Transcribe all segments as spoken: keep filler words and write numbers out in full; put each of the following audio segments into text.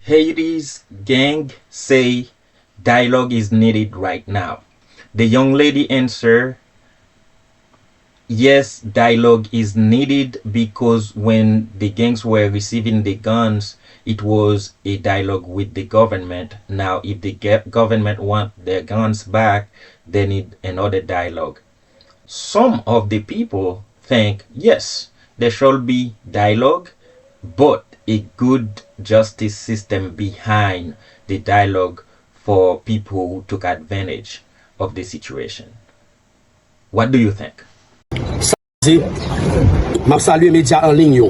Haiti's gang say dialogue is needed right now. The young lady answer, yes, dialogue is needed because when the gangs were receiving the guns, it was a dialogue with the government. Now, if the government want their guns back, they need another dialogue. Some of the people think, yes, there shall be dialogue, but a good justice system behind the dialogue for people who took advantage of the situation. What do you think? Se, m ap salye medya an liy yo.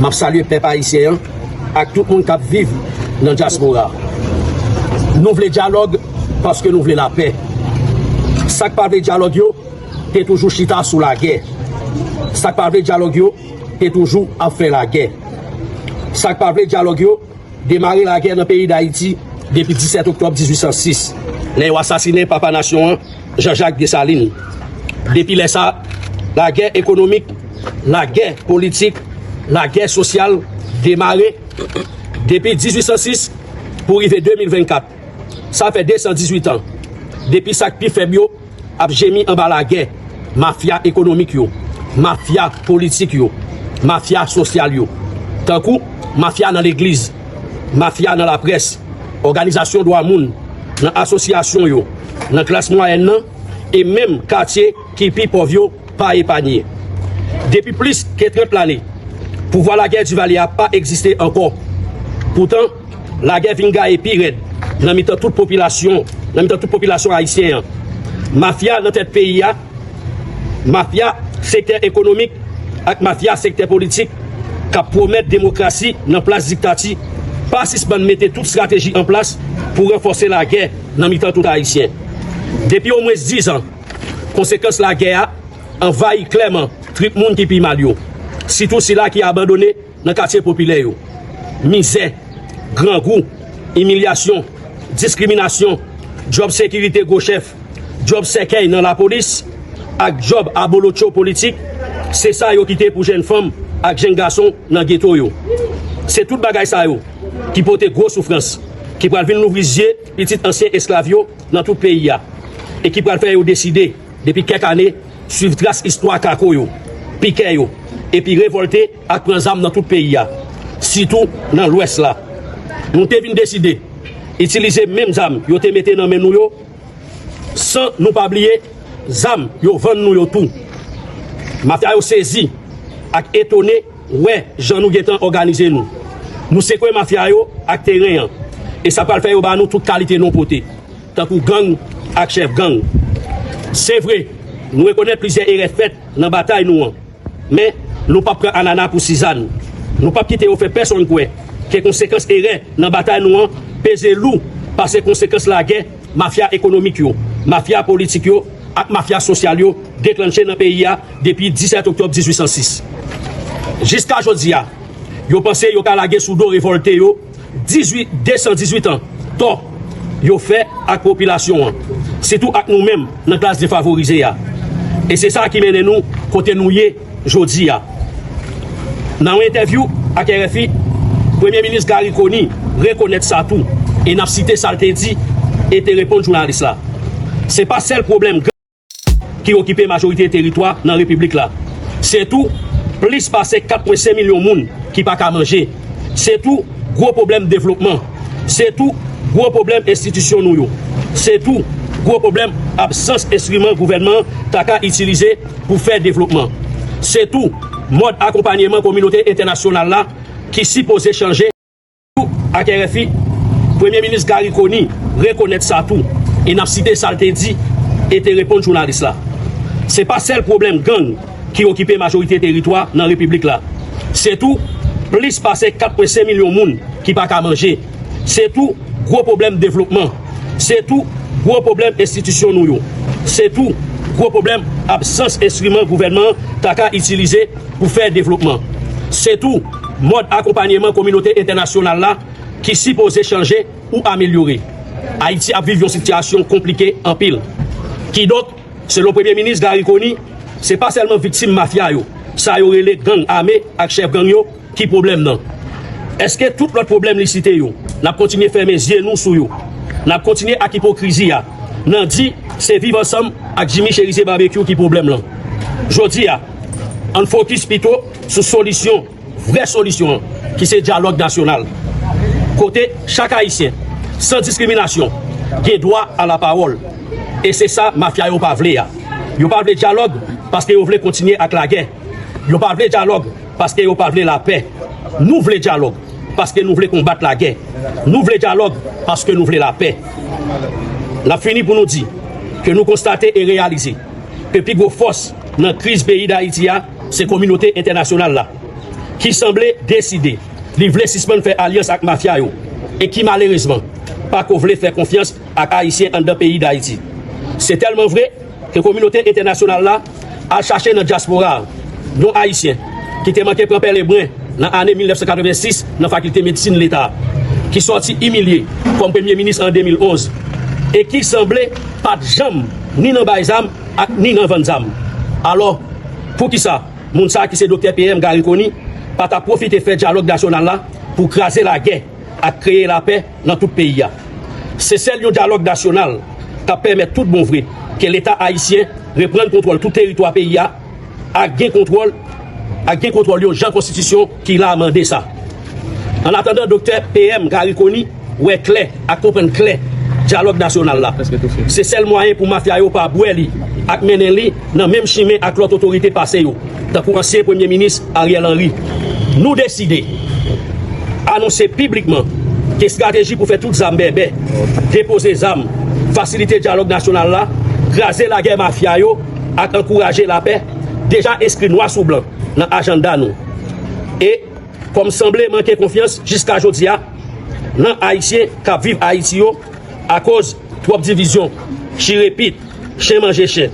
M ap salye pèp ayisyen an ak tout moun k ap viv nan dyaspora. Nou vle dyalòg paske nou vle lapè. Sa k pa vle dyalòg yo te toujou chita sou lagè. Sa k pa vle dyalòg yo te toujou ap fè lagè. Sa k pa vle dyalòg yo demare lagè nan peyi Dayiti depi disèt oktòb dizuit san sis, lè yo asasinen papa nasyon an, Jean Jacques Dessalines. Depi lè sa, lagè ekonomik, lagè politik, lagè sosyal demare depi dizuit san sis pou rive de mil vennkat. Sa fè de san dizuit an depi sa k pi fèb yo ap jemi anba lagè mafya ekonomik yo, mafya politik yo, mafya sosyal yo, tankou mafya nan legliz, mafya nan laprès, òganizasyon dwa moun, nan asosyasyon yo, nan klas mwayèn nan, e menm katye ki pi pòv yo pa epanye. Depi plis ke trant lane, pouvwa lagè Divalye a pa egziste ankò. Poutan, lagè vin gaye pi rèd nan mitan tout popilasyon, nan mitan tout popilasyon ayisyen an. Mafya nan tèt peyi a, mafya sektè ekonomik ak mafya sektè politik k ap pwomèt demokrasi nan plas diktati pa sispann mete tout estrateji an plas pou ranfòse lagè nan mitan tout Ayisyen. Depi omwens diz an, konsekans lagè a anvayi klèman trip moun ki pi mal yo, sitou sila ki abandone nan katye popilè yo. Mizè, grangou, imilyasyon, diskriminasyon, djòb sekirite gwo chèf, djòb sèkèy nan lapolis, ak djòb abolotcho politik, se sa yo kite pou jèn fanm ak jèn gason nan geto yo. Se tout bagay sa yo ki pote gwo soufrans, ki pral vin louvri zye pitit ansyen esklav yo nan tout peyi a, e ki pral fè yo deside, depi kèk ane, swiv tras istwa kako yo, pikè yo, epi revòlte ak pran zam nan tout peyi a, sitou nan Lwès la. Nou te vin deside itilize menm zam yo te mete nan men nou yo, san nou pa bliye zam yo vann nou yo tou. Mafya yo sezi ak etone wè jan nou gentan òganize nou. Nou sekwe mafya yo ak teren an, e sa pral fè yo ba nou tout kalite non pote, tankou gang ak chèf gang. Se vre, nou rekonèt plizyè erè fèt nan batay nou an, men nou p ap pran anana pou sizann. Nou p ap kite yo fè pèsonn kwè ke konsekans erè nan batay nou an peze lou pase konsekans lagè mafya ekonomik yo, mafya politik yo ak mafya sosyal yo deklanche nan peyi a depi disèt oktòb dizuit san sis. Jiska jodi a, yo panse yo ka lage sou do revòlte yo dizuit, de san dizuit an tò yo fè ak popilasyon an, sitou ak nou menm nan klas defavorize a. E se sa ki mennen nou kote nou ye jodi a. Nan yon entèvyou ak R F I, Premye Minis Garry Conille rekonèt sa tou, e n ap site sa l te di e te reponn jounalis la. Se pa sèl pwoblèm gang ki okipe majorite teritwa nan repiblik la. Se tou plis pase kat pwen senk milyon moun ki pa ka manje. Se tou gwo pwoblèm devlopman. Se tou gwo pwoblèm enstitisyon nou yo. Se tou gwo pwoblèm absans enstriman gouvènman an ta ka itilize pou fè devlopman. Se tou mòd akonpanyeman kominote entènasyonal la ki sipoze chanje. Ak R F I, Premye Minis Garry Conille rekonèt sa tou, e n ap site sa l te di e te reponn jounalis la. Se pa sèl pwoblèm gang ki okipe majorite teritwa nan repiblik la. Se tou plis pase kat pwen senk milyon moun ki pa ka manje. Se tou gwo pwoblèm devlopman. Se tou gwo pwoblèm enstitisyon nou yo. Se tou gwo pwoblèm absans enstriman gouvènman an ta ka itilize pou fè devlopman. Se tou mòd akonpanyeman kominote entènasyonal la ki sipoze chanje ou amelyore. Ayiti ap viv yon sitiyasyon konplike anpil. Kidonk, selon Premye Minis Garry Conille, se pa sèlman viktim mafya yo, sa yo rele gang ame ak chèf gang yo, ki pwoblèm nan. Èske tout lòt pwoblèm li site yo, n ap kontinye fèmen zye nou sou yo? N ap kontinye ak ipokrizi a, nan di se Viv Ansanm ak Jimmy Chérizier Barbecue ki pwoblèm lan? Jodi a, ann fokis pito sou solisyon, vrè solisyon an, ki se dyalòg nasyonal. Kote chak Ayisyen, san diskriminasyon, gen dwa a lapawòl. E se sa mafya yo pa vle a. Yo pa vle dyalòg paske yo vle kontinye ak lagè. Yo pa vle dyalòg paske yo pa vle lapè. Nou vle dyalòg paske nou vle konbat lagè. Nou vle dyalòg paske nou vle lapè. N ap fini pou nou di ke nou konstate e reyalize ke pi gwo fòs nan kriz peyi Dayiti a se kominote entènasyonal la, ki sanble deside li vle sispann fè alyans ak mafya yo e ki malerezman pa ko vle fè konfyans ak Ayisyen anndan peyi Dayiti. Se tèlman vre ke kominote entènasyonal la al chache nan dyaspora a yon Ayisyen ki te manke pran pè Lebren nan ane mil nèf san katreven sis nan Fakilte Medsin Leta, ki sòti imilye kòm premye minis an de mil onz e ki sanble pa t janm ni nan bay zam ak ni nan vann zam. Alò, poukisa moun sa a ki se Doktè P M Garry Conille pa ta pwofite fè dyalòg nasyonal la pou kraze lagè ak kreye lapè nan tout peyi a? Se sèl yon dyalòg nasyonal k ap pèmèt tout bon vre ke Leta ayisyen reprann kontwòl tout teritwa peyi a ak gen kontwòl ak gen kontwòl yo jan konstitisyon ki la a mande sa. Annatandan Doktè P M Garry Conille wè klè ak konprann klè dyalòg nasyonal la, se sèl mwayen pou mafya yo pa bwè li ak mennen li nan menm chimen ak lòt otorite pase yo, tankou ansyen premye minis Ariel Henry. Nou deside anonse piblikman ke estrateji pou fè tout zam bèbè, depoze zam, fasilite dyalòg nasyonal la, kraze lagè mafya yo ak ankouraje lapè deja enskri nwa sou blan nan ajanda nou. E kòm sanble manke konfyans jiska jodi a nan Ayisyen k ap viv Ayiti yo akoz twòp divizyon, chire pit, chen manje chen.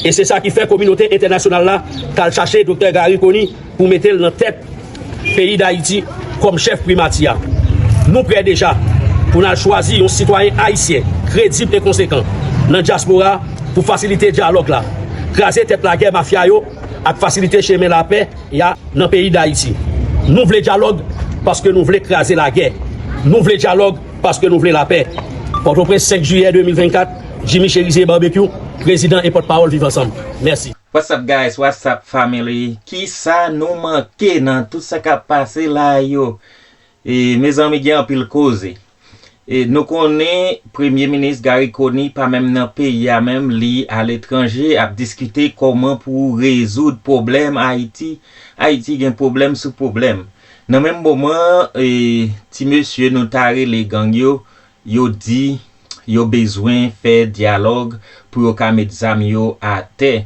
E se sa ki fè kominote entènasyonal la t al chache Doktè Garry Conille pou mete l nan tèt peyi Dayiti kòm chèf primati a. Nou prè deja pou n al chwazi yon sitwayen ayisyen kredib e konsekan nan dyaspora pou fasilite dyalòg la, kraze tèt lagè mafya yo ak fasilite chemen lapè ya nan peyi Dayiti. Nou vle dyalòg paske nou vle kraze lagè. Nou vle dyalòg paske nou vle lapè. Pòtoprens, senk jiyè de mil vennkat, Jimmy Chérizier Barbecue, prezidan e pòtpawòl Viv Ansanm. Mèsi. What's up, guys? What's up, family? Kisa nou manke nan tout sa k ap pase la yo? E, mezanmi, gen anpil koze. E, nou konnen Premye Minis Garry Conille pa menm nan peyi a menm, li aletranje ap diskite kòman pou rezoud pwoblèm Ayiti. Ayiti gen pwoblèm sou pwoblèm. Nan menm moman, e, ti mesye nou ta rele gang yo, yo di yo bezwen fè dyalòg pou yo ka met zam yo atè.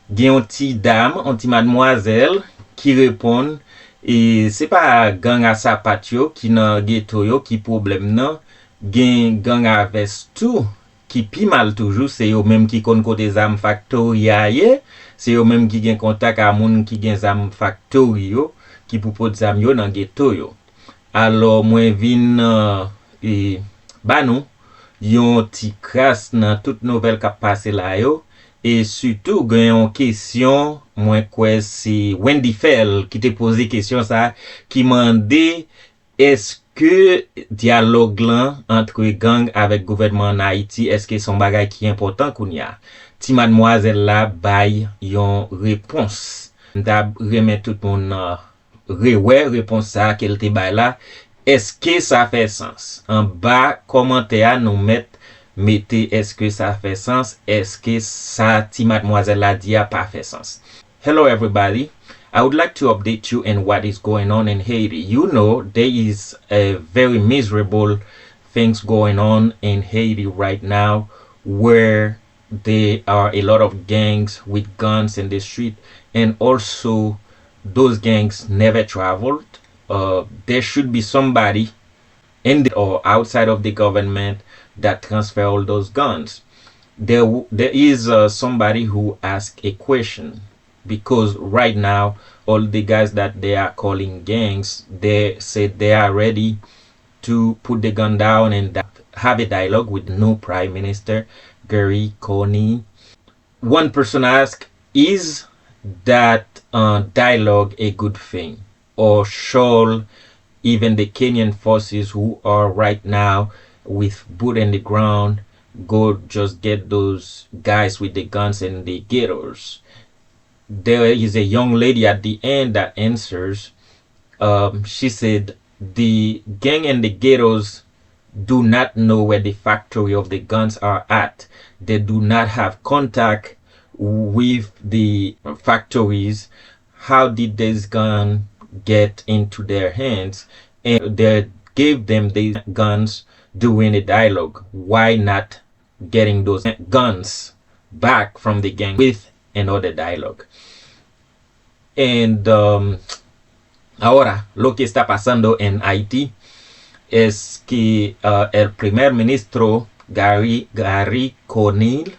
Gen yon ti dam, yon ti madmwazèl ki reponn, e se pa gang a sapat yo ki nan geto yo ki pwoblèm nan, gen gang a vès tou ki pi mal toujou, se yo menm ki konn kote zam faktori a ye, se yo menm ki gen kontak a moun ki gen zam faktori yo, ki pou pot zam yo nan geto yo. Alò, mwen vin, e, ba nou yon ti kras nan tout nouvèl k ap pase la yo. E sitou, gen yon kesyon, mwen kwè se Wendy Fèl ki te poze kesyon sa a, ki mande, èske dyalòg lan antre gang avèk gouvènman ann Ayiti, èske se yon bagay ki enpòtan kounye a? Ti madmwazèl la bay yon repons. M ta renmen tout moun, e, rewè repons sa a ke l te bay la. Èske sa fè sans? Anba kòmantè a, nou mèt mete èske sa fè sans, èske sa ti madmwazèl la di a pa fè sans. Hello, everybody. I would like to update you in what is going on in Haiti. You know, there is a very miserable things going on in Haiti right now, where there are a lot of gangs with guns in the street, and also those gangs never traveled. Uh, there should be somebody in the, or outside of the government that transfer all those guns. There, w- there is, uh, somebody who asked a question, because right now all the guys that they are calling gangs, they said they are ready to put the gun down and di- have a dialogue with the new Prime Minister, Garry Conille. One person asked, is that, uh, dialogue a good thing? Or shall even the Kenyan forces who are right now with boot in the ground, go just get those guys with the guns in the ghettos. There is a young lady at the end that answers. Um, she said, the gang in the ghettos do not know where the factory of the guns are at. They do not have contact with the factories. How did these guns get into their hands? And they gave them these guns during a dialogue. Why not getting those guns back from the gang with another dialogue? And um, ahora, lo que está pasando en Haití es que uh, el primer ministro Gary, Gary Conille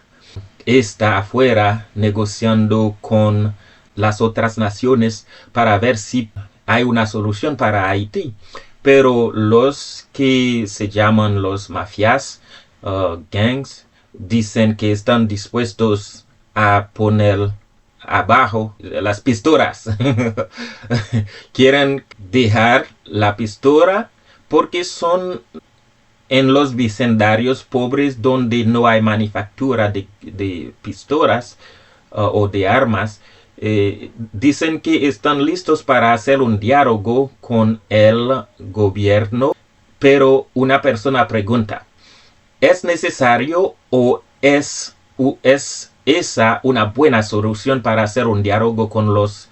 está afuera negociando con las otras naciones para ver si hay una solución para Haití. Pero los que se llaman los mafias, uh, gangs, dicen que están dispuestos a poner abajo las pistolas. Quieren dejar la pistola porque son en los vecindarios pobres donde no hay manufactura de, de pistolas uh, o de armas. Eh, dicen que están listos para hacer un diálogo con el gobierno, pero una persona pregunta, ¿es necesario o es, o es esa una buena solución para hacer un diálogo con los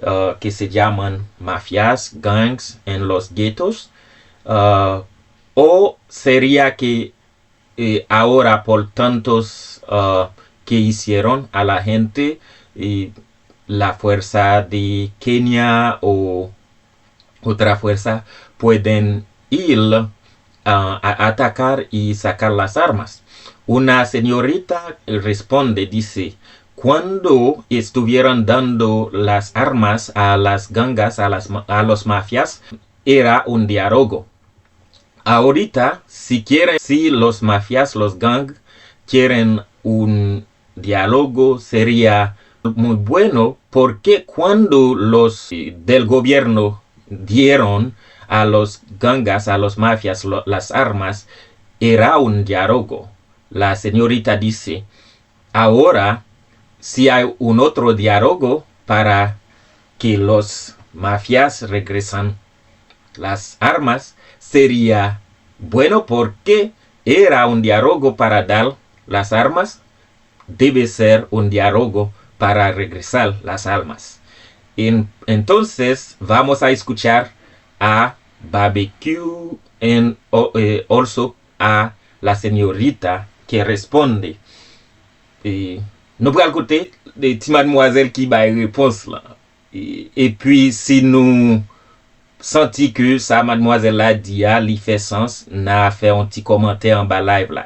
uh, que se llaman mafias, gangs en los guetos? Uh, ¿O sería que eh, ahora por tantos uh, que hicieron a la gente y la fuerza de Kenia o otra fuerza pueden ir uh, a atacar y sacar las armas? Una señorita responde, dice, cuando estuvieran dando las armas a las gangas, a, las, a los mafias, era un diálogo. Ahorita, si quieren, si los mafias, los gang quieren un diálogo, sería muy bueno, porque cuando los del gobierno dieron a los gangas, a los mafias, lo, las armas, era un diálogo. La señorita dice, ahora, si hay un otro diálogo para que los mafias regresen las armas, sería bueno porque era un diálogo para dar las armas, debe ser un diálogo para regresar las armas. En, entonces vamos a escuchar a Barbecue and uh, also a la señorita que responde. E, nou pral koute de ti madmwazèl ki bay repons lan. E, epi si nou santi ke sa madmwazèl la di a, li fè sans, n a fè yon ti kòmantè anba live la.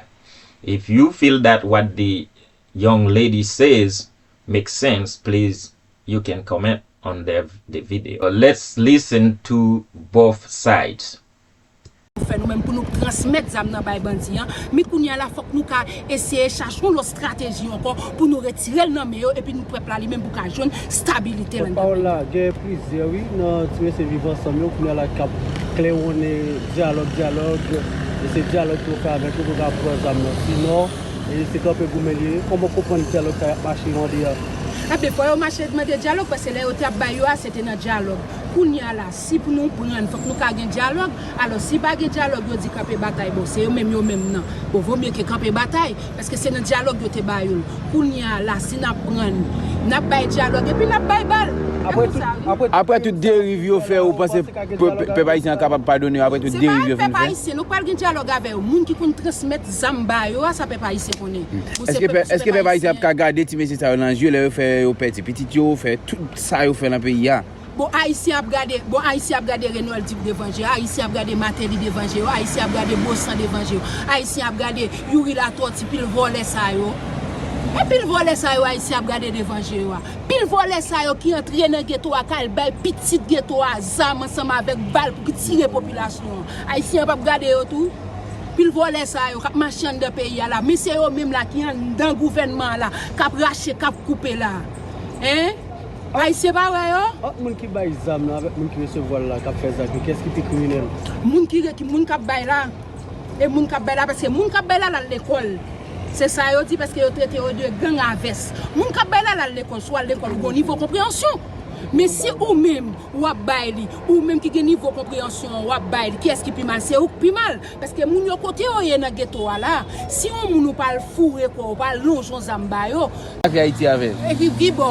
If you feel that what the young lady says makes sense, please you can comment on the, the video. Let's listen to both sides. Fè nou menm pou nou transmèt zam nan bay bandi an, men kounye a la fòk nou ka eseye chache yon lòt estrateji ankò pou nou retire l nan men yo epi nou pèp la li menm pou ka jwenn stabilite nan pawòl la. Gen plizyè wi nan ti mesye viv ansanm yo kounye a la k ap klèwonnen dyalòg dyalòg e se dyalòg pou yo fè avèk yo pou yo ka pran zam nan sinon e se kanpe goumen li ye kòman w konprann dyalòg sa y ap mache mande a. Ebyen fò yo mache mande dyalòg paske lè yo t ap bay yo a se te nan dyalòg kounye a la si pou nou pran fòk nou ka gen dyalòg. Alò si pa gen dyalòg yo di kanpe batay bon se yo menm yo menm nan bon vomye ke kanpe batay paske se nan dyalòg yo te ba yo l kounye a la si n ap pran n ap bay dyalòg epi n ap bay bal. Apre tout deriv yo fè ou panse pèp ayisyen an kapab padone yo apre tout deriv yo fin fè? Se pa pèp ayisyen nou pral gen dyalòg avè yo moun ki konn transmèt zam ba yo a sa pèp ayisyen konnen. Èske pèp ayisyen ap ka gade ti mesye sa yo nan je lè yo fè yo pèdi pitit yo fè tout sa yo fè nan peyi a? Bon ayisyen ap gade bon ayisyen ap gade Renold Duc devan je yo, ayisyen ap gade Martelly devan je yo, ayisyen ap gade Baussan devan je yo, ayisyen ap gade Youri Latortue pil vòlè sa yo. E pil vòlè sa yo ayisyen ap gade devan je yo a. Pil vòlè sa yo ki antre nan geto a k al bay pitit geto a zam ansanm avèk bal pou ki tire popilasyon an. Ayisyen an p ap gade yo tou? Pil vòlè sa yo k ap mache anndan peyi a la, men se yo menm la ki anndan gouvènman an la k ap rache, k ap koupe la. Hein? Ayisyen pa wè yo? Ant moun ki bay zam nan avèk moun ki resevwa l la k ap fè zak yo, kiyès ki pi kriminèl? Moun ki, ki moun k ap bay la. E moun k ap bay la, paske moun k ap bay la, l al lekòl. Se sa yo di, paske yo trete yo de gang a vès. Moun k ap bay la, l al lekòl. Si w al lekòl, ou gen nivo konpreyansyon. Men si ou menm, w ap bay li, ou menm ki gen nivo konpreyansyon an, w ap bay li, kiyès ki pi mal? Se ou k pi mal. Paske moun yo kote yo ye nan geto a la, si yon moun ou pa al foure kò, ou pa al lonje yon zam ba yo, Sa fè Ayiti avè l. e ki, ki bò,